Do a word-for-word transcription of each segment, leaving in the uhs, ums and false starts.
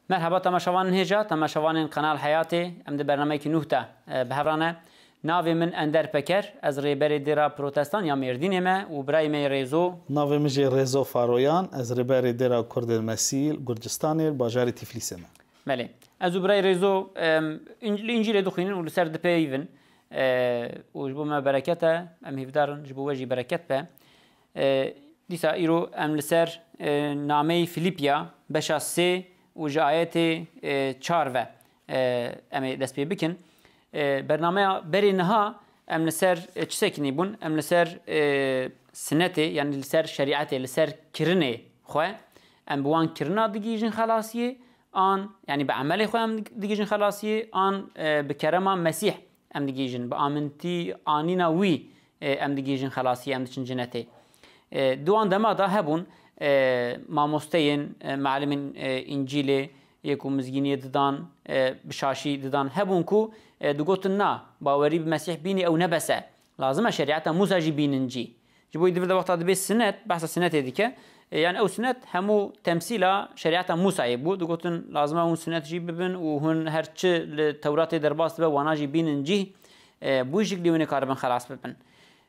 Merhaba temaşevanên hêja, temaşevanên Kanal Heyatê. Em di bernameyekî nûh de, e, bi hev re ne. Navê min Ender Peker, ez rêberê Dêra Protestan ya Mêrdînê me û birayê me yê Rêzo. Navê min jî Rêzo Faroyan, ez rêberê Dêra Kurdên Mesîl, Gurcistanê, bajarê Tiflîsê me. Belê. Ez û birayê Rêzo, em, Înc-, li Încîlê dixwînin û li ser dipeyivin. E, û ji bo me bereket e, em hîvdar in, ji bo we jî bereket be. E, dîsa îro em li ser, e, nameyê Fîlîpya, beşa sê û ji ayetê, e, çar ve, e, em ê dest pê bikin. E, bernameya berê niha em li ser, e, çi sekinî bûn? Em li ser, e, sinetê, yanî li ser şerîetê, li ser kirinê xwe, em bi wan kirina digihîjin xelasiyê, an, yanî bi emelê xwe em dig-, digihîjin xelasiyê, an, e, bi kerema Mesîh em digihîjin, bi amintî anîna wî, e, em digihîjin xelasiyê, em diçin cinetê. E, di wan dema de hebûn, e, mamosteyên, e, mealimên, e, Încîlê, yê ku mizgîniyê didan, e, bi şaşî didan, hebûn ku, e, digotin, na, bawerî bi Mesîh bînî ew ne bes e. Lazim e şerîeta Mûsa jî bînin cî. Ji bo wî di vir de wexta dibê sinet, behsa sinetê dike. E, yani ew sinet hemû temsîla şerîeta Mûsayê bû. Digotin, lazim e hûn sinet jî bibin û hûn her çi li Tewratê derbas dibe, wana jî bînin cîh. E, bi wî şiklî hûn ê karibin xelas bibin.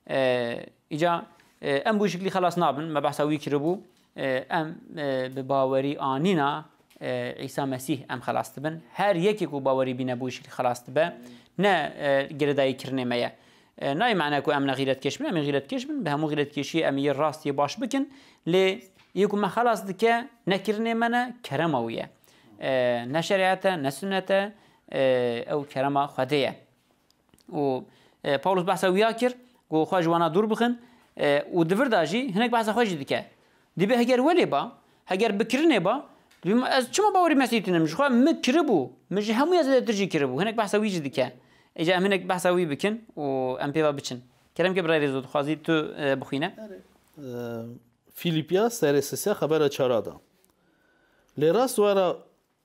E, îca, e, em bi wî şiklî xelas nabin. Me behsa wî kiribû. E, em, e, bi bawerî anîna, e, Îsa Mesîh em xelas dibin. Her yekê ku bawerî bîne bi wî şiklî xelas dibe. Ne, e, girêdayî kirinê me ye. E, nayê mane ku em ne xîretkêş bin, em ê xîretkêş bin, bi hemû xîretkêşiyê em yê rast yê baş bikin, lê yê ku me xelas dike, ne kirinê me ne, kerema wî ye. E, ne şerîet e, ne sunnet e, e, ew kerema Xwedê ye. Û, e, Pawlos behsa wîya kir, ku xwe ji wana dûr bixin, e, û di vir de jî hinek behsa xwe jî dike. Dibê heger welê ba, heger bi kirinê ba, dibê ez çima bawerî Mesîhî tînim? Ji xwe min kiribû, min ji hemûya zêdetir jî kiribû. Hinek behsa wî jî dike. Îca em hinek behsa wî bikin û em pê ve biçin. Kerem ke birayê Rêzo, dixwazî tu, e, bixwîne? Erê, e, Fîlîpiya serê sisiya xebera çara da. Lê rast wera,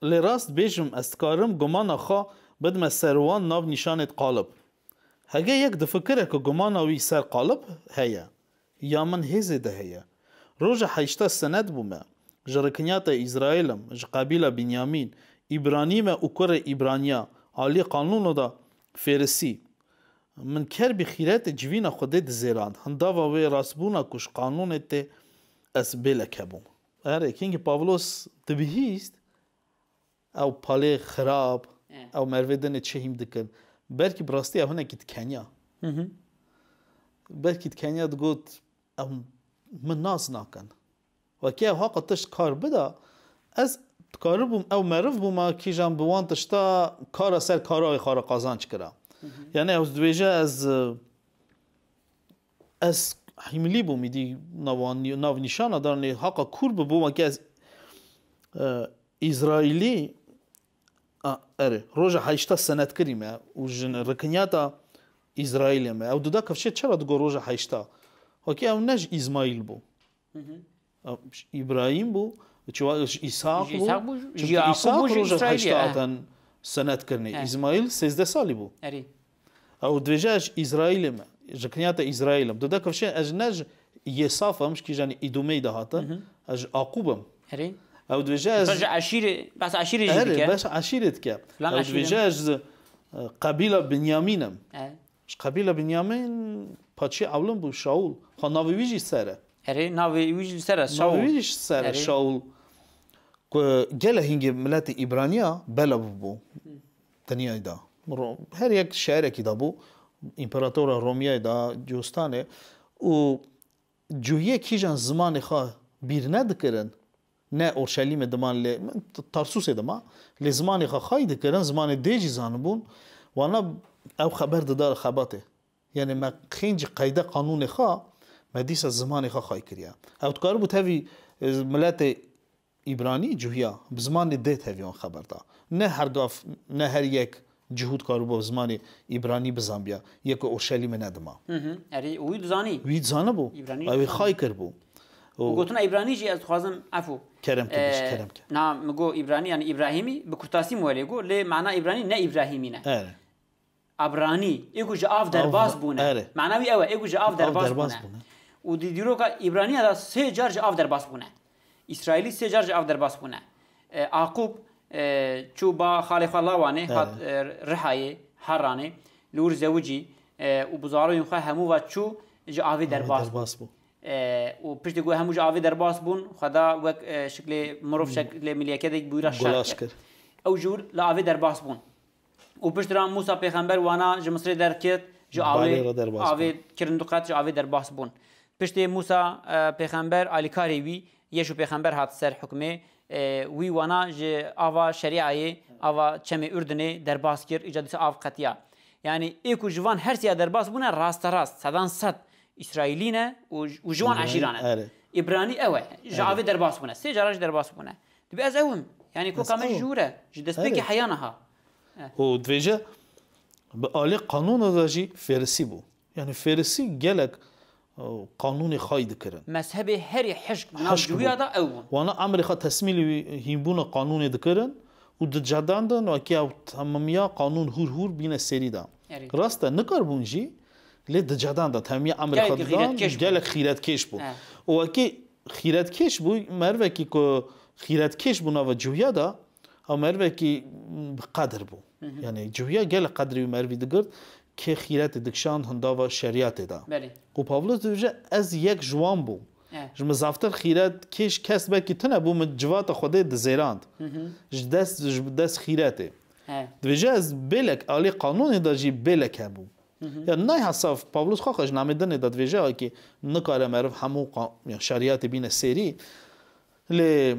lê rast bêjim, ez dikarim gumana xwe bidime ser wan nav nîşanê qalib. Hege yek difikire ku gumana wî ser qalib heye, ya min hê zêde heye. Roja heşta senet bûme, ji rikinyata Îsraîl im, ji qebîla Binyamîn, Îbranî me û kurê Îbraniya, alî qanûno da Fêrisî. Min kerbî xîretê civîna Xwedê dizêrand, hindava wê rastbûna ku ji qanûnê tê ez bêlek hebûm. Erê, kengî Pavlos dibihîst, ew palê xirab, Eh. ew mervê dinê çi hîm dikin. Belkî bi rastî ew hinekî dikenya. Hı hı. Belkî dikenya digot, ew min nas nakin. Wekî ew haqa tişt kar bida, ez dikaribûm, ew meriv bûma kîjan bi wan tişta kara ser kara wê xwe re qazanc kira. Hı hı. Yani ew dibêje ez, ez hîmilî bûm, îdî nav, nav nîşana dan lê haqa kûr bibûm, wekî ez, e, Îsraîlî, a, erê, roja heşta senet kirî me û ji rikinyata Îsraîlê me. Ew duda kevşê çira digo roja heşta? Wekî ew ne ji Îsmaîl bû. Hı hı. Ew ji Îbrahîm bû, çiwa ji Îshaq Ji bû. Îshaq bû, ji Çimkî Yaqûb Îshaq bû, ji roja Îsraîlê, heşta he. hatin senet kirinê. He. Îsmaîl sêzdeh salî bû. Erê. Ew dibêje ez ji Îsraîlê me, ji rikinyata Îsraîl im. Duda kevşê ez ne ji Yêsaf im, ji kîjanî Îdomeyî de hatin. Hı hı. Ez ji Aqûb im. Erê. Ew dibêje ez Ji eşîrê, behsa eşîrê jî Erê, dike. behsa eşîrê dike. Filan Ew eşîrê. dibêje ez ji, e, qebîla Binyamîn im. E. Ji qebîla Binyamîn paçî ewlin bû Şaul. Xwe navê wî jî ser e. Erê, navê wî jî ser e, Şaul. Navê wî jî ser e, Erê. Şaul. Ku gelek hingê miletê Îbraniya bela bûbû. Hı. Dinyayê de. Ro-, her yek şehrekî de bû. Împeratora Romiyayê de, Costanê. Û cihiyê kîjan zimanê xwe bîr nedikirin, ne Orşelîmê diman lê, Tarsusê dima, lê zimanê xwe xay dikirin, zimanê dê jî zanibûn, wana ew xeber didar xebatê. Yani me xêncî qeyde qanûnê xwe, me dîsa zimanê xwe xay kiriye. Ew dikaribû tevî, e, miletê Îbranî cuhiya, bi zimanê dê tevî wan xeber da. Ne her gaf, ne her yek cihû dikaribû bi zimanê Îbranî bizanbiya, yek Orşelîmê nedima. Hı hı. Erê, û wî dizanî. Wî dizanibû. Îbranî Ew ê dizanî. xay kiribû. Û gotina Îbranî jî ez dixwazim, efû. Kerem ke, Ee, kerem ke. Na, mi go Îbranî, yani Îbrahîmî, bi kurtasî mi welê go, lê mana Îbranî ne Îbrahîmî ne. Evet. Abranî, ê ku ji av derbas bûne. Erê. Mana wî ew e, ê ku ji av derbas bûne. Û di dîroka Îbraniya de sê car ji av derbas bûne. Îsraîlî sê car ji av derbas bûne. E, Aqûb, e, çû ba xalê xwe Lawanê, Evet. hat, e, Rihayê, Harranê, li wir zewicî, e, û bi zarokên xwe hemû ve çû ji avê derbas bû. Derbas bû. E, û piştî ku hemû ji avê derbas bûn, xwe da wek, e, şiklê mirov, şeklê miliyeketê bi wî re şer Gulaş kir. kir. Ew ji wir li avê derbas bûn. Û pişt re Mûsa pêxember wana ji Misrê derket, ji Balê avê, re derbas avê bûn. kirin du qet ji avê derbas bûn. Piştê Mûsa, e, pêxember alîkarê wî, Yeşû pêxember hat ser hukmê, e, wî wana ji ava şerîayê, ava çemê Urdinê derbas kir, îca dîsa av qetiya. Yanî ê ku ji van her siya derbas bûne, rasterast, sedan sed Îsraîlî ne û, û ji wan Îsraîl, eşîra ne. erê. Îbranî ew e, ji Erê. avê derbas bûne. Sê cara jî derbas bûne. Dibe ez ew im. Yanî Ez koka me ew im. jûr e. Ji destpêkê Erê. heya niha. Û dibêje, bi alî qanûna de jî Fêrisî bû. Yanî Fêrisî gelek, e, qanûnê xayî dikirin. Mezhebê herî hişk di nav Hişk bû. ciwiya de ew bûn. Wana emrê xwe tesmîlî wî hînbûna qanûnê dikirin û dicedandin wekî ew temamiya qanûn hûr hûr bîne serî de. Erê. Rast e, nikarbûn jî, lê dicedandin, temamiya emrê Gelek xwe didan, xîretkêş bûn. gelek xîretkêş bûn. He. Û wekî xîretkêş bû, merivekî ku xîretkêş bû nava ciwiya de, ew merivekî bi qedir bû. Hı hı. Yanî ciwiya gelek qedrî wî merivî digirt, kê xîretê dikişand hindava şeriyatê de. Belê. Û Pawlos dibêje, ez yek ji wan bûm. E. Ji min zaftir xîretkêş kes belkî tune bû, min civata Xwedê dizêrand. Hı hı. Ji dest, ji dest xîretê. E. Dibêje, ez bêlek, alî qanûnê de jî bêlek hebûm. Hı hı. Ya nayê hesab, Pawlos xwe xwe ji namê dinê de dibêje, ki nikare meriv hemû qa-, ya şeriyatê bîne serî. Lê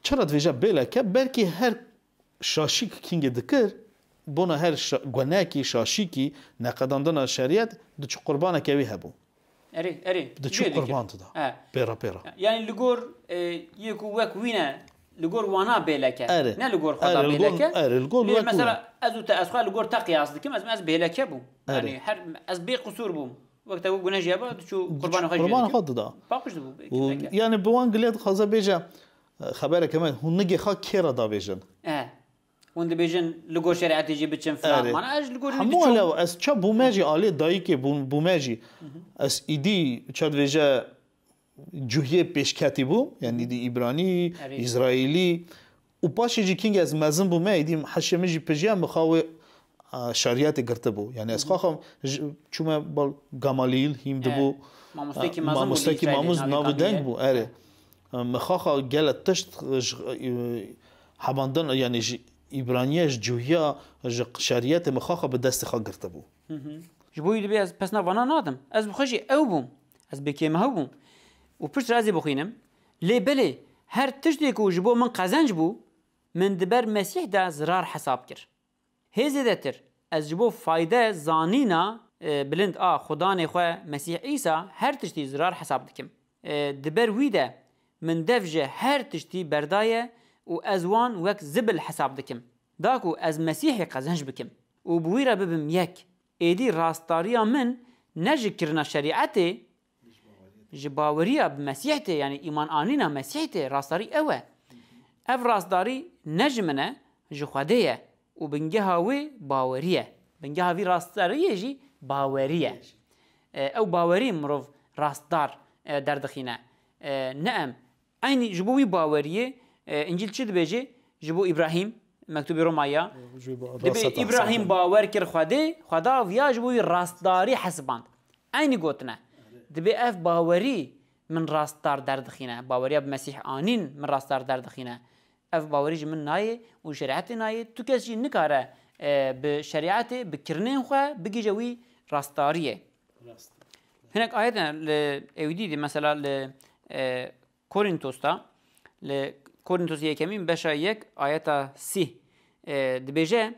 çira dibêje bêlek e? Belkî her şaşîk kingê dikir, bona her şa-, gunekî, şaşîkî, neqedandina şeriyet, diçû qurbaneke wî hebû. Erê, erê. Diçû Cihê dikir. qurban dida. E. Pêra pêra. Yanî li gor, e, yê ku wek wî ne, li gor wana bêlek e. Erê. Ne li gor xwe da Erê, li gor, bêlek e. erê, li gor Lê wek wî mesela ne. ez û te, ez xwe li gor te qiyas dikim, ez, ez bêleke bûm. Erê. Yanî her, ez bê qisûr bûm. Wek te ku guneh jî heba, diçû qurbanê xwe jê Qurbanê dikim. xwe dida. Paqij dibû belkî Û belkî. yanî bi wan gilê dixwaze bêje, e, xebereke me, hûn nigê xwe kê re dabêjin? E. Hûn dibêjin, li gor şerîetê jî biçin filan. Erê. Mana ez ji li gor wî Hemû diçûm. elew, ez ça bûme jî alê dayikê bû-, bûme jî. Hı hı. Ez îdî, ça dibêje, cuhiyê pêşketî bû, yanî Hı hı. îdî Îbranî, Erê. Îsraîlî. Û paşê jî kingê ez mezin bûme, îdî heşê min jî pijiya, min xwe wê, a, şeriyetê girtibû. Yanî ez Hı hı. xwe xwe ji-, çûme bal Gamalîl hîm Erê. dibû. Mamostekî A, mezin bû mamostekî Îsraîlê, mamûz navê navê Gamîl deng e. bû, erê. Min xwe xwe gelek tişt ji, e, hebandin, yanî ji Îbraniye, ji cuhiya, ji şeriyetê min xwe xwe bi destê xwe girtibû. Hı hı. Ji bo wî dibê ez pesna vana nadim. Ez bi xwe jî ew bûm. Ez bêkêmehew bûm. Û piştre ez ê bixwînim. Lê belê, her tiştê ku ji bo min qezenc bû, min di ber Mesîh de zirar hesab kir. Hê zêdetir, ez ji bo fayde zanîna, e, bilind a Xudanê xwe Mesîh Îsa her tiştî zirar hesab dikim. E, di ber wî de min dev ji her tiştî berdaye û ez wan wek zibil hesab dikim. Da ku ez Mesîhê qezenc bikim û bi wî re bibim yek. Êdî rastdariya min ne ji kirina şerîetê, ji baweriya bi Mesîh tê, yanî îman anîna Mesîh tê, rastdarî ew e. Ev rastdarî ne ji min e, ji Xwedê ye û bingeha wê bawerî ye. Bingeha vî rastdariyê jî bawerî ye. E, ew bawerî mirov rastdar, e, derdixîne. E, ne em. Eynî ji bo wî baweriyê, e, Încîl çi dibêje? Ji bo Îbrahîm, mektûbê Roma ya. Ji bo Dibê rasa Îbrahîm tahsin. bawer kir Xwedê, Xweda viya ji bo wî rastdarî hesiband. Eynî gotine. Dibê ev bawerî min rastdar derdixîne. Baweriya bi Mesîh anîn min rastdar derdixîne. Ev bawerî ji min nayê û şerîetê nayê. Tu kes jî nikare, e, bi şerîetê, bi kirinên xwe bigihîje wî rastdariyê. Rast. Hinek ayet ne li Ewîdî de, mesela li, e, Korîntos de, li Korîntos yekemîn beşa yek ayeta sî, e, dibêje,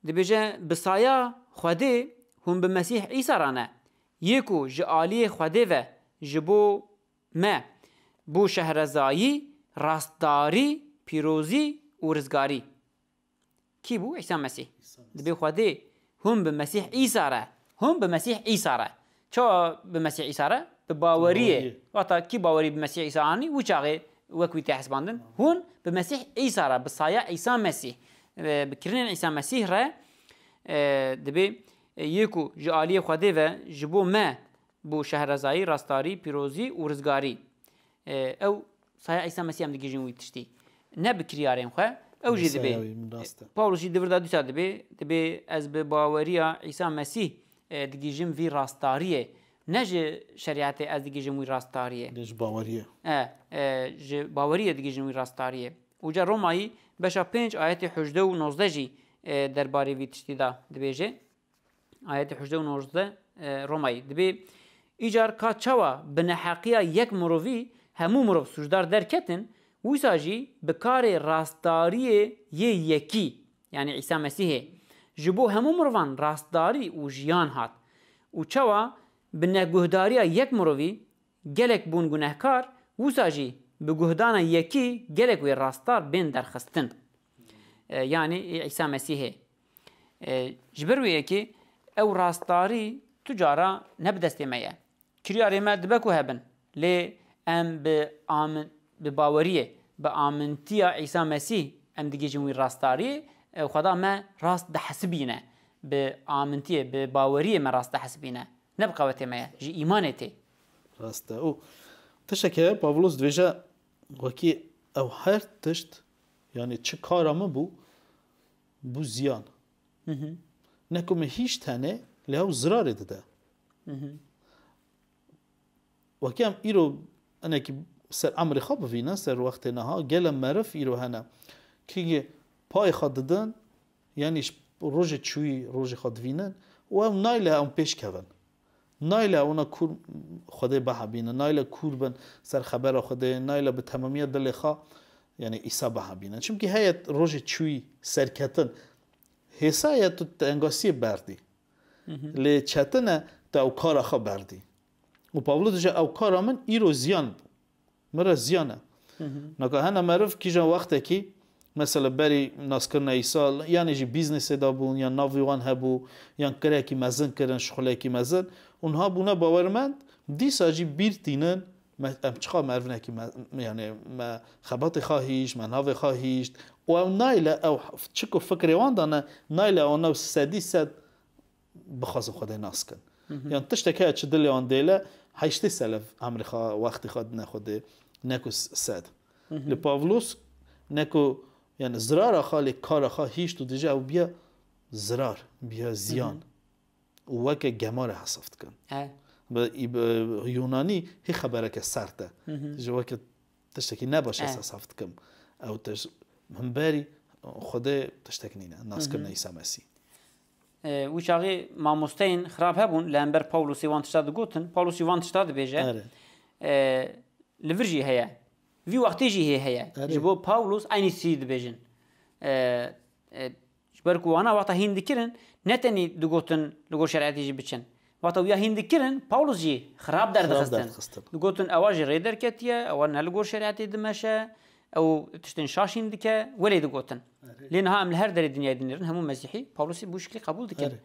dibêje, bi saya Xwedê hûn bi Mesîh Îsa re ne. Yê ku ji aliyê Xwedê ve ji bo me bû şehrezayî, rastdarî, pîrozî û rizgarî. Kî bû? Îsa Mesîh. Îsa Mesîh. Dibê Xwedê hûn bi Mesîh Îsa re, hûn bi Mesîh Îsa re. Çawa bi Mesîh Îsa re? Bi baweriyê. Baweriyê. Wexta kî bawerî bi Mesîh Îsa anî, wî çaxê wek wî tê hesibandin. Hûn bi Mesîh Îsa re, bi saya Îsa Mesîh, e, bi kirinên Îsa Mesîh re, e, dibê, e, yê ku ji aliyê Xwedê ve ji bo me bû şehrezayî, rastdarî, pîrozî û rizgarî. E, ew saya Îsa Mesîh em digihîjin wî tiştî. ne bi kiryarên xwe, ew jî dibê. Mesaya wî, rast e. Pawlos jî di vir de dîsa dibê, dibê ez bi baweriya Îsa Mesîh, e, digihîjim vî rastdariyê. Ne ji şerîetê ez digihîjim wî rastdariyê. Lê ji baweriyê. E, e, ji baweriyê digihîjim wî rastdariyê. Û ca Romayî beşa pênc ayetê hejdeh û nozdeh jî, e, derbarê vî tiştî de dibêje. Ayetê hejdeh û nozdeh, e, Romayî dibê, Îcar ka çawa bi neheqiya yek mirovî hemû mirov sûcdar derketin, wisa jî bi karê rastdariyê yê yekî, yanî Îsa Mesîhê, ji bo hemû mirovan rastdarî û jiyan hat. Û çawa bi neguhdariya yek mirovî gelek bûn gunehkar, wisa jî bi guhdana yekî gelek wê rastdar bên derxistin. E, yanî Îsa Mesîhê. E, ji ber wê yekê ew rastdarî tu cara ne bi destê me ye. Kiryarê me dibe ku hebin, lê em bi amin-, bi baweriyê, bi amintiya Îsa Mesîh em digihîjin wî rastdariyê, e, Xweda me rast dihesibîne. Bi amintiyê, bi baweriyê me rast dihesibîne. Ne bi qewetê me ye, ji îmanê tê. Rast e. Û tiştek heye, Pavlos dibêje, wekî ew her tişt, yanî çi kara min bû, bû ziyan. Hı hı. Ne ku min hîç tenê, lê ew zirarê dide. Hı hı. Wekî em îro hinekî ser emrê xwe bivînin, ser wextê niha, gele meriv îro hene. Kîngê payê xwe didin, yanî ji rojê çûyî rojê xwe divînin û ew nayle em pêş kevin. Nayle wana kûr Xwedê bihabînin, nayle kûr bin ser xebera Xwedê, nayle bi temamiya dilê xwe, yanî Îsa bihabînin. Çimkî heye rojê çûyî serketin, hêsa ye tu tengasiyê berdî. Hı hı. Lê çetin e tu ew kara xwe berdî. Û Pawlo dije, ew kara min îro ziyan bû. Min re ziyan e. Hı hı. Naka hene meriv kîjan wextekî, mesela berî naskirina Îsa, yanî jî bîznesê de bûn, yan navê wan hebû, yan kirekî mezin kirin, şixulekî mezin. Û niha bûne bawermend, dîsa jî bîr tînin, me, em çiqa merivnekî me, yanî me xebatê xwe hîşt, me navê xwe hîşt. Û ew nayle, ew çiko fikrê wan de ne, nayle wana sedî sed bixwazin Xwedê nas kin. Hı hı. Yan tiştek heye çi dilê wan dêle, heştê sed emrê xwe, wextê xwe dine Xwedê, ne ku s-, sed. Hı hı. Li Pavlos ne ku, yani zirara xwe lê kara xwe hîşt û dije ew biya zirar, biya ziyan. Hı hı. Û weke gemare hesab dikin. He. Bi, bi Yunanî hê xebereke sert e. Hı hı. Dije weke tiştekî ne baş ez He. hesab dikim. Ew tişt, hemberî Xwedê tiştek nîne, naskirina Hı hı. Îsa Mesîh. E, wî çaxê mamosteyên xirab hebûn, li hember Pawlosê wan tişta digotin. Pawlos jî van tişta dibêje. Erê. E, li vir jî heye. Vî wextê jî hê heye. Erê. Ji bo Pawlos eynî tiştî dibêjin. E, e, ji ber ku wana wexta hîn dikirin, ne tenî digotin li gor şerîetê jî biçin. Wexta wiya hîn dikirin, Pawlos jî xirab Xirab derdixistin. derdixistin. Digotin, ewa ji rê derketiye, ewa ne li gor şerîetê dimeşe, ew tiştên şaş hîn dike, welê digotin. Erê. Lê niha em li her derê dinyayê dinêrin, hemû Mesîhî Pawlosî bi wî şiklî qebûl dikin. Erê.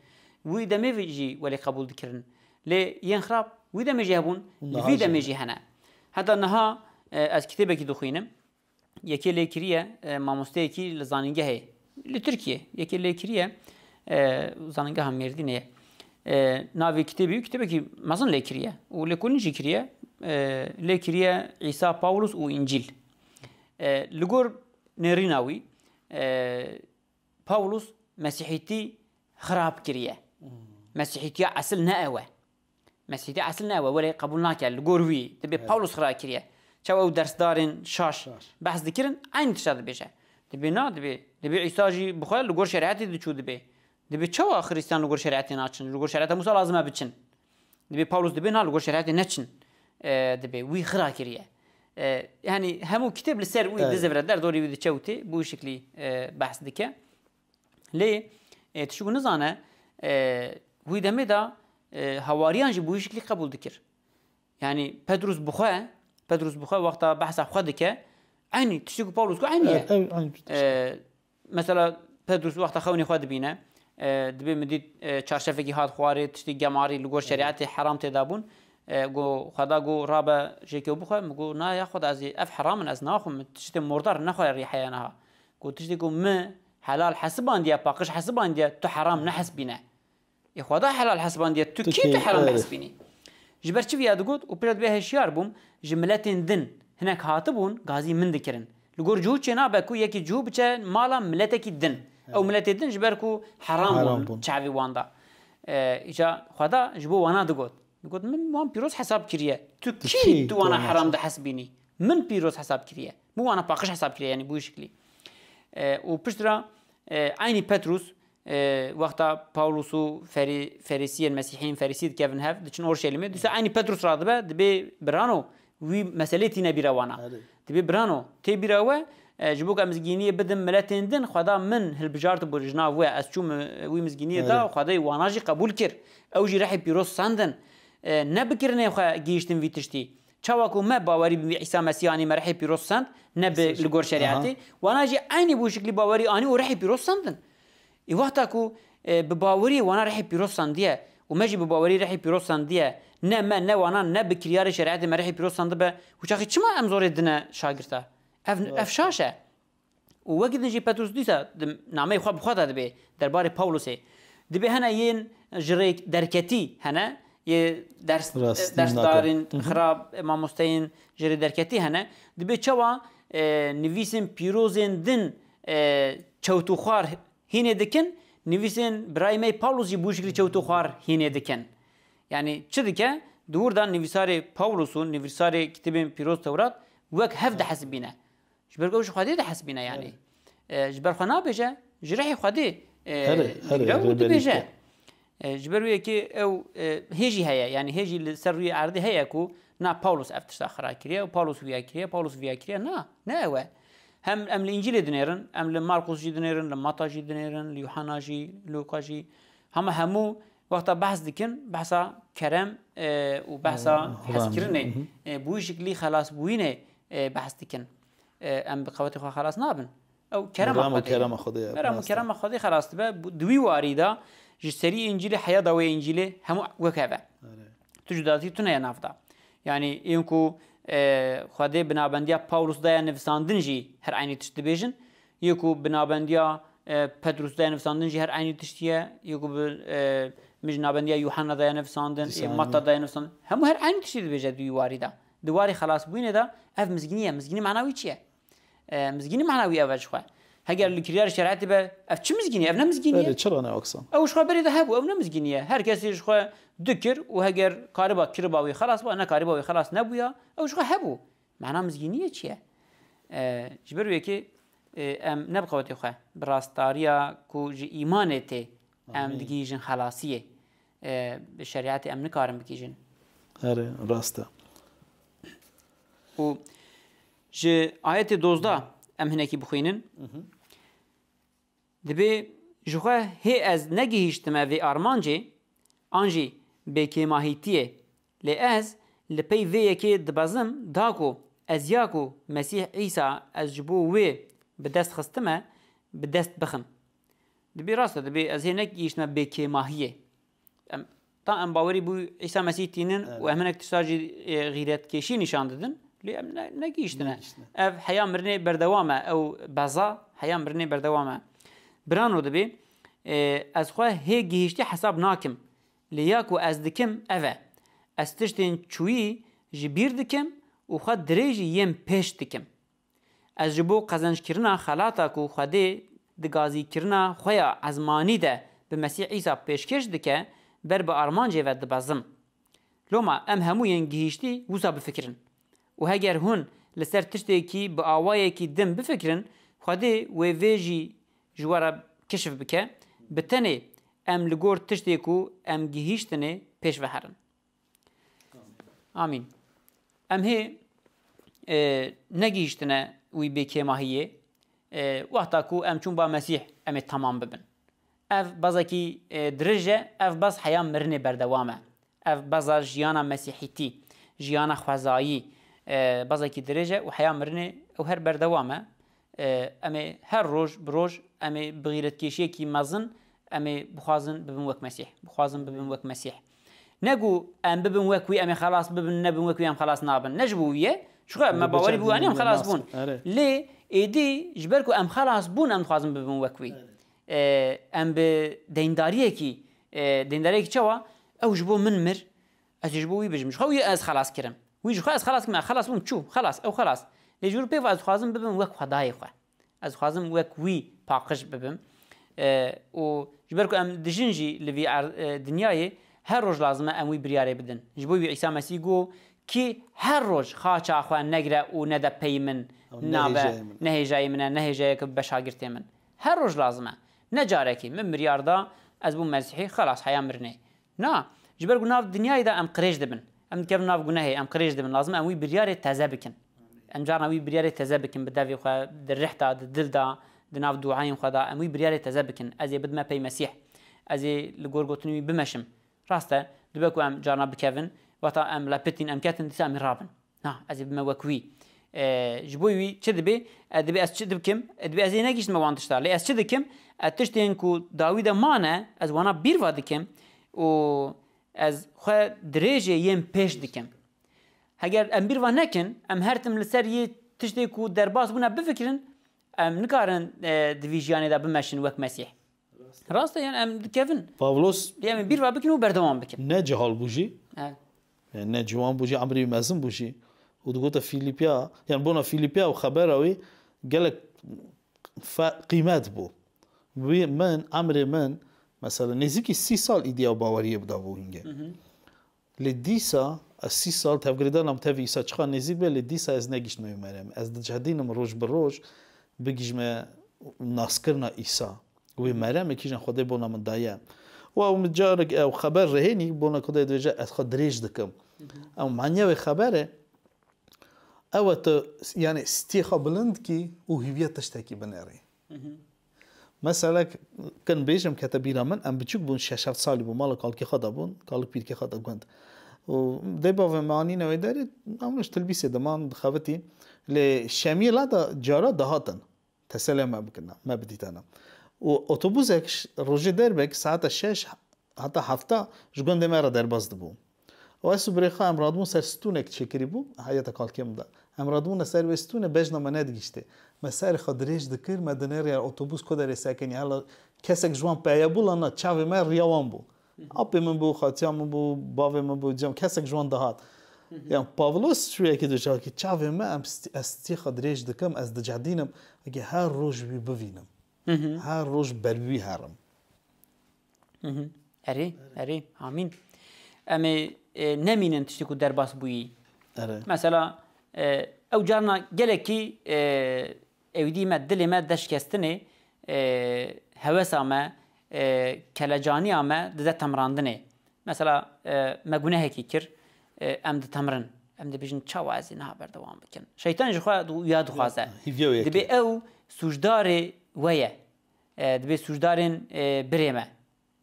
Wî demê vî jî welê qebûl dikirin. Lê yên xirab wî demê jî hebûn, Û li niha vî jî demê hene. jî hene. Heta niha, e, ez kitêbekî dixwînim. Yekê lê kiriye, e, mamosteyekî li zanîngehê, li Tirkiyê, yekê lê kiriye, e, zanîngeha Mêrdînê ye. E, navê kitêbî, kitêbekî mezin lê kiriye û lêkolîn jî kiriye, e, lê kiriye Îsa Pawlos û Încîl. E, li gor nêrîna wî, e, Pawlos Mesîhîtî xirab kiriye. Hmm. Mesîhîtiya esil ne ew e. Mesîhîtî esil ne ew e, welê qebûl nake, li gor wî. Dibê Evet. Pawlos xira kiriye. Çawa ew dersdarên şaş Şaş. behs dikirin, eynî tişta dibêje. Dibê na, dibê, dibê Îsa jî bi xwe li gor şerîetê diçû dibê. Dibê çawa Xirîstiyan li gor şerîetê naçin? Li gor şerîeta Mûsa lazim e biçin. Dibê Pawlos dibê na, li gor şerîetê neçin. E, dibê wî xira kiriye. E, yanî hemû kitêb li ser wî Evet. dizivire, derdorî wî diçe û tê, bi wî şiklî, e, behs dike. Lê, e, tu çiku nizane, e, wî demê de, e, hawariyan jî bi wî şiklî qebûl dikir. Yanî Petrus bi xwe, Petrus bi xwe wexta behsa xwe dike, eynî tiştê ku Pawlos ku eynî ye. Evet, ew, eynî tişt. E, mesela Petrus wexta xewnê xwe dibîne, e, dibê min dît, e, çarşefekî hat xwarê, tiştî gemarî, li gor Evet. şerîetê heram tê de bûn. E, got, Xweda got, rabe jêkê û bixwe. Min got, na ya Xweda, ez ê, ev heram in, ez naxwim, tiştê mordar nexwe rî heye niha. Got, tiştê ku min helal hesibandiye, paqij hesibandiye, tu heram nehesbîne. Ê Xweda helal hesibandiye, tu Tu kî tu kî, heram evet. nehesbînî? Ji ber çi viya digot û pira dibê hişyar bûm, ji miletên din hinek hatibûn, gazî min dikirin. Li gor cihû çênabe ku yekî cihû biçe mala miletekî din. Ew Evet. miletê din ji ber ku heram Heram bûn bûn. çavê wan da. E, îca Xweda ji bo wana digot. Digot, "Min wan pîroz hesab kiriye. Tu Tu kî kî tu tu wana wana heram hesab- dihesibînî? Min pîroz hesab kiriye. Min wana paqij hesab kiriye, yanî bu şiklî." E, û pişt re, e, eynî Petrus, e, wexta Pawlus û Ferî-, Ferîsiyên, Mesîhiyên Ferîsî dikevin hev, diçin Orşelîmê, dîsa eynî Petrus radibe, dibê, "Birano, wî meselê tîne bîra wana." Erê. Dibê, "Birano, tê bîra we, e, ji bo ku em mizgîniyê bidin miletên din, Xweda min hilbijartibû ji nav we, ez çûm, e, wî mizgîniyê da, Erê. Xwedê wana jî qebûl kir. Ew jî rihê pîroz sendin. E, ne bi kirinê xwe gihîştin vî tiştî. Çawa ku me bawerî bi Îsa Mesîh anî, me rihê pîroz send, ne bi Îsa li gor Mesîh. şerîetê. Aha. Wana jî eynî bû şiklî bawerî anî û rihê pîroz sendin." Ê, wexta ku, e, bi baweriyê wana rihê pîroz sendiye û me jî bi bawerî rihê pîroz sendiye, ne me, ne wana, ne bi kiryarê şerîetê me rihê pîroz sendibe, û çaxî çima em zorê dine şagirta? Ev, ev Rast. şaş e. Û wekî din jî Petrus dîsa di nameyê xwe bi xwe de dibê derbarê Pawlusê. Dibê hene yên ji rê derketî hene, yê ders, Rastî dersdarên nakin. Hı hı. xirab, mamosteyên ji rê derketî hene. Dibê çawa, e, nivîsên pîrozên din, e, çewt û xwar hînê dikin, nivîsên birayê me Pawlus jî bû şiklî çewt û xwar hînê dikin. Yanî çi dike? Di wir de nivîsarê Pawlus û nivîsarê kitêbên pîroz Tewrat wek hev dihesibîne. Ji ber ku ew ji Xwedê dihesibîne, yanî. Erê. E, ji ber xwe nabêje, ji rihê Xwedê, e, Erê, erê, digre û rêberî dibêje. dike. E, ji ber wê yekê ew, e, hê jî heye, yanî hê jî li ser rûyê erdê heye ku na Pawlos ev tişta xira kiriye û Pawlos wiya kiriye, Pawlos wiya kiriye. Na, ne ew e. Hem em li Încîlê dinêrin, em li Markus jî dinêrin, li Mata jî dinêrin, li Yuhanna jî, Lûka jî. Hema hemû wexta behs dikin, behsa kerem, e, û behsa Hı, hezkirinê, hı hı. e, bi wî şiklî xelasbûyînê, e, behs dikin. E, em bi qewetê xwe xelas nabin. Ew kerema Merhem û Xwedê ye. kerema Xwedê ye, Merhem û rast e. kerema Xwedê xelas dibe. Bu, di wî warî de ji serî Încîlê heya dawê Încîlê hemû wek hev e. Erê. Tu cudatî tune ye nav de. Yanî yên ku, e, Xwedê bi nabendiya Pawlus daye nivisandin jî her eynî tişt dibêjin. Yê ku bi nabendiya, e, Petrus daye nivisandin jî her eynî tiştî ye. Yê ku bi, e, min ji nabendiya Yuhanna daye nivisandin, Dîsa ê Matta daye nivisandin. Hemû her eynî tiştî dibêje di wî warî de. Di warê xelasbûyînê de ev mizgînî ye. Mizgînî mena wî çi ye? E, mizgînî mena wî ev e ji xwe. Heger li kiryarê şerîetê be, ev çi mizgînî ye? Ev ne mizgînî ye. Belê, çira ne weksan? Ew ji xwe berê de hebû, ew ne mizgînî ye. Her kesê ji xwe dikir û heger kariba kiriba wî xelas ba, ne kariba wî xelas nebûya, ew ji xwe hebû. Mena mizgîniyê çi ye? E, ji ber wê yekê, e, em ne bi qewetê xwe, bi rastdariya ku ji îmanê tê, em Amîn. digihîjin xelasiyê. E, bi şerîetê em nikarin bigihîjin. Erê, rast e. Û ji ayetê dozdeh em hinekî bixwînin. Mhm. Dibê, "Ji xwe hê ez negihîştime vê armancê, an jî bêkêmahîtiyê. Lê ez li pey vê yekê dibezim, da ku ez ya ku Mesîh Îsa ez ji bo wê bi dest xistime, bi dest bixim." Dibê rast e, dibê ez hê negihîştime bêkêmahiyê. Em, ta em bawerî bû Îsa Mesîh tînin Evet. û em hinek tişta jî, e, xîretkêşî nîşan didin. Lê em ne, negihîştine. Negihîştine. Ev heya mirinê berdewam e, ew beza heya mirinê berdewam e. Birano dibê, e, ez xwe hê gihîştî hesab nakim. Lê ya ku ez dikim, ev e. Ez tiştên çûyî ji bîr dikim û xwe dirêjî yên pêş dikim. Ez ji bo qezenckirina xelata ku Xwedê di gazîkirina xwe ya ezmanî de bi Mesîh Îsa pêşkêş dike, ber bi armancê ve dibezim. Loma em hemû yên gihîştî wisa bifikirin. Û heger hûn li ser tiştekî bi awayekî din bifikirin, Xwedê wê vê jî ji we re kişf bike, bi tenê em li gor tiştê ku em gihîştinê pêş ve herin. Amîn. Em hê, e, negihîştine wî bêkêmahiyê, e, wexta ku em çûn ba Mesîh em ê temam bibin. Ev bezekî, e, dirêj e, ev bez heya mirinê berdewam e. Ev beza jiyana mesîhîtî, jiyana xwezayî, e, bezekî dirêj e û heya mirinê ew her berdewam e. E, em ê her roj bi roj, em ê bi xîretkêşiyekî mezin, em ê bixwazin bibin wek Mesîh. Bixwazin bibin wek Mesîh. Ne ku em bibin wek wî, em ê xelas bibin, nebin wek wî, em xelas nabin. Ne ji bo wî ye. Ji xwe me Bi bawerî çend bû, em xelas bûn. Erê. Lê êdî ji ber ku em xelas bûn, em dixwazin bibin wek wî. Erê. E, em bi deyndariyekî, e, deyndariyekî çawa? Ew ji bo min mir, ez ê ji bo wî bijim. Ji xwe wî ez xelas kirim. Wî ji xwe ez xelas kirim, ez xelas bûm, çû, xelas, ew xelas. Lê ji wir pê ve ez dixwazim bibim wek Xwedayê xwe. Ez dixwazim wek wî paqij bibim. E, û ji ber ku em dijin jî li vî er-, e, dinyayê, her roj lazim e em wî biryarê bidin. Ji bo wî Îsa Mesîh got, "Kî her roj xaça xwe negire û nede pey min, Ew ne nabe, hêjayê min e." Ne hêjayê min e, ne hêjayeke bibe şagirtê min." Her roj lazim e. Ne carekî min biryar da, ez bûm Mesîhî, xelas, heya mirinê. Na, ji ber ku nav dinyayê de em qirêj dibin. Em dikevin nav gunehê, em qirêj dibin. Lazim em wî biryarê teze bikin. Em carna wî biryarê teze bikin bi devê xwe, di rih de, di dil de, di nav duayên xwe de. Em wî biryarê teze bikin. Ez ê bidime pey Mesîh. Ez ê li gor gotinên wî bimeşim. Rast e, dibe ku em carna bikevin, wexta em lepitîn, em ketin, dîsa em ê rabin. Na, ez ê bime wek wî. E, ji bo wî çi dibê? E, dibê ez çi dikim? E, dibê ez ê negihiştime wan tişta. Lê ez çi dikim? E, tiştên ku dawî de mane, ez wana bîr va dikim û ez xwe dirêjê yên pêş dikim. Heger em bîr va nekin, em her tim li ser yê tiştê ku derbas bûne bifikirin, em nikarin, e, di vî jiyanê de bimeşin wek Mesîh. Rast e, yani em dikevin. Pavlos Lê em ê bîr va bikin û berdewam bikin. Ne cihal bû jî. Evet. Yani ne ciwan bû jî, emrî mezin bû jî. Û digote Fîlîpiya, yani bona Fîlîpiya û xebera wî gelek fe-, qîmet bû. Wî min, emrê min, mesela nêzîkî sî sal îdiya baweriyê bida bû hingê. Lê dîsa ez sî sal tevgirêdana min tevî Îsa çiqa nêzîk be, lê dîsa ez negihiştime wê meremê. Ez dicedînim roj bi roj bigihîjime naskirina Îsa. Wê meremê kîjan Xwedê bona min daye. Û ew min carek ew xeber rihênî bona ku dê dibêje ez xwe dirêj dikim. Ew manya wê xeberê ew e tu, yani stiyê xwe bilind kî û hîviya tiştekî binêrî. Mesela kin bêjim kete bîra min, em biçûk bûn, şeş heft salî bû, mala kalkê xwe de bûn, kalik pîrkê xwe de gund. Û dê bavê me anîne wê derê, em ji tilbîsê diman, dixevitî. Lê şemiyê la da cara dihatin. Teselê me bikirina, me bidîtana. Û otobusek ş-, rojê derbek saeta şeş heta hefta ji gundê me re derbas dibû. Û ez û birê xwe em radibûn ser stûnek çêkirî bû, heyeta kalkê min de. Em radibûne ser wê stûnê, bejna me nedigihîştê. Me serê xwe dirêj dikir, me dinêriya otobus ku derê sekinî. Hela kesek ji wan peye bû, la na çavê me riya wan bû. Apê min bû, xatiya min bû, bavê min bû, cem kesek ji wan dihat. Yan Pavlos şûyekê dişakî çavê me, em sti-, ez stiyê xwe dirêj dikim, ez dicedînim, eke her roj wî bivînim. Her roj ber wî herim. Erê, erê, amîn. Em ê, e, nemînin tiştê ku derbas bûyî. Erê. Mesela, e, ew carna gelekî, e, ewîdî me, dilê me de şikestinê, e, hewesa me, e, kelecaniya me dide temrandinê. Mesela, e, me gunehekî kir, e, em ditemrin. Em dibêjin, "Çawa ez ê niha berdewam bikim?" Şeytan ji xwe du-, ya dixwaze. Hîviya wê Dibê yekê. Ew sûcdarê we ye. E, dibê sûcdarên, e, birê me.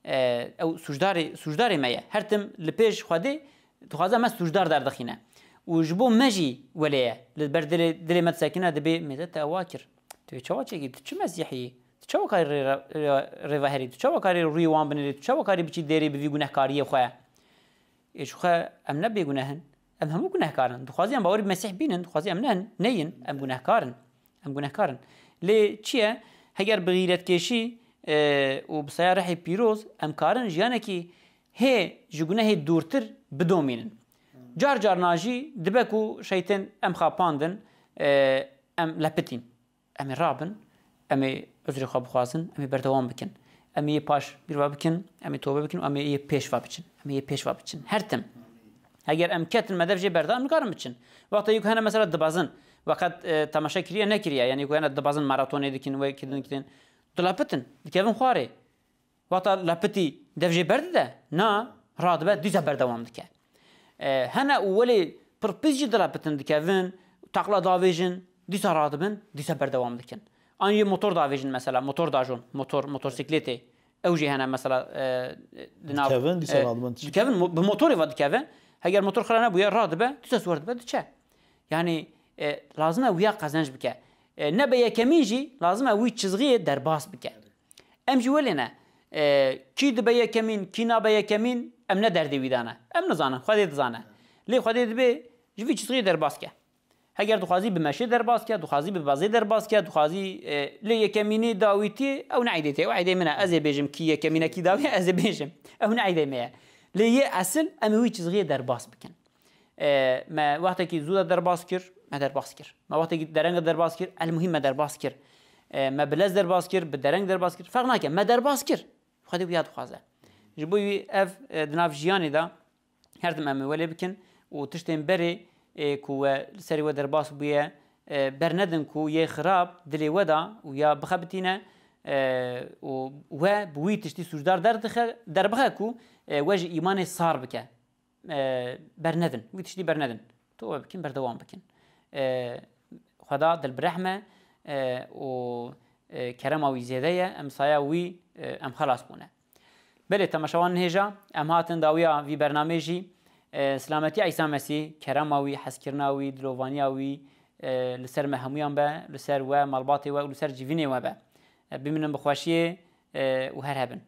E, ew sûcdarê, sûcdarê me ye. Her tim li pêş Xwedê dixwaze me sûcdar derdixîne. Û ji bo me jî welê ye. Li ber dilê, dilê me disekine, dibê, "Mêze te ewa kir. Tu yê çawa çêkî? Tu çi Mesîhî yî? Tu çawa karî rê, rê, rêveherî? Tu çawa karî rûyê wan binêrî? Tu çawa karî biçî dêrê bi vî gunehkariyê xwe?" Ê, ji xwe em ne bêguneh in. Em hemû gunehkar in. Dixwazî em bawerî bi Mesîh bînin, dixwazî em ne, neyin, em gunehkar in. Em gunehkar in. Lê çi ye? Heger bi xîretkêşî, e, û bi saya rihê pîroz em karin jiyanekî hê ji gunehê dûrtir bidomînin. Car carna jî dibe ku şeytên em xapandin, e, em lepitîn. Em ê rabin, em ê uzrê xwe bixwazin, em ê berdewam bikin. Em ê yê paş bîr va bikin, em ê tobe bikin û em ê yê pêş va biçin. Em ê yê pêş va biçin. Her tim. Heger em ketin me dev jê berda, em nikarin biçin. Wexta yek hene mesela dibezin. Weqet, e, temaşe kiriye, nekiriye. Yani yek hene dibezin maratonê dikin, wê kirin kirin. Dilapitin, dikevin xwarê. Wexta lepitî dev jê berdide, na, radibe, dîsa berdewam dike. E, hene û welê pir pîs jî dilepitin dikevin, taqla davêjin, dîsa radibin, dîsa berdewam dikin. An yê motor davêjin mesela, motor dajon, motor, motorsîklêtê. Ew jî hene mesela, e, di nav, Dikevin, dîsa e, radibin diçin. Dikevin, mo-, bi motorê ve dikevin. Heger motor xira nebûye, radibe, dîsa siwar dibe, diçe. Yani, e, lazim e wiya qezenc bike. E, nebe yekemîn jî lazim e wî çizgiyê derbas bike. Em jî welê ne. E, kî dibe yekemîn, kî nabe yekemîn, em ne derdê wî dane. Em nizanin, Xwedê dizane. Lê Xwedê dibê ji vî çizgiyê derbas ke. Heger dixwazî bi meşê derbas ke, dixwazî bi bazê derbas ke, dixwazî, e, lê yekemînê dawîtiyê, ew ne eydê te, ew eydê min e. Ez ê bêjim kî yekemîn e, kî dawî ye, ez ê bêjim. Ew ne eydê me ye. Lê yê esil em ê wî çizgiyê derbas bikin. E, me wextekî zû de derbas kir, me derbas kir. Me wextekî dereng derbas kir, el muhîm me derbas kir. E, me bi lez derbas kir, bi dereng derbas kir. Ferq nake, me derbas kir. Xwedê wiya dixwaze. Ji bo wî ev, e, di nav jiyanê de her tim em ê welê bikin û tiştên berê, e, ku we li serê we derbas bûye, e, bernedin ku yê xirab dilê we de û ya bixebitîne, e, û we bi wî tiştî sûcdar derdixe, derbixe ku, e, we ji îmanê sar bike. E, bernedin. Wî tiştî bernedin. Tu we bikin, berdewam bikin. E, Xweda dilbirehm e, e, û, e, kerema wî zêde ye. Em saya wî, e, em xelas bûne. Belê, temaşewan nihêja, em hatin dawiya vî bernamê jî. E, silametiya Îsa Mesîh, kerema wî, hezkirina wî, dilovaniya wî, e, li ser me hemûyan be, li ser we, malbatê we û li ser civînê we be. E, bimînin bi xweşiyê, e, û her hebin.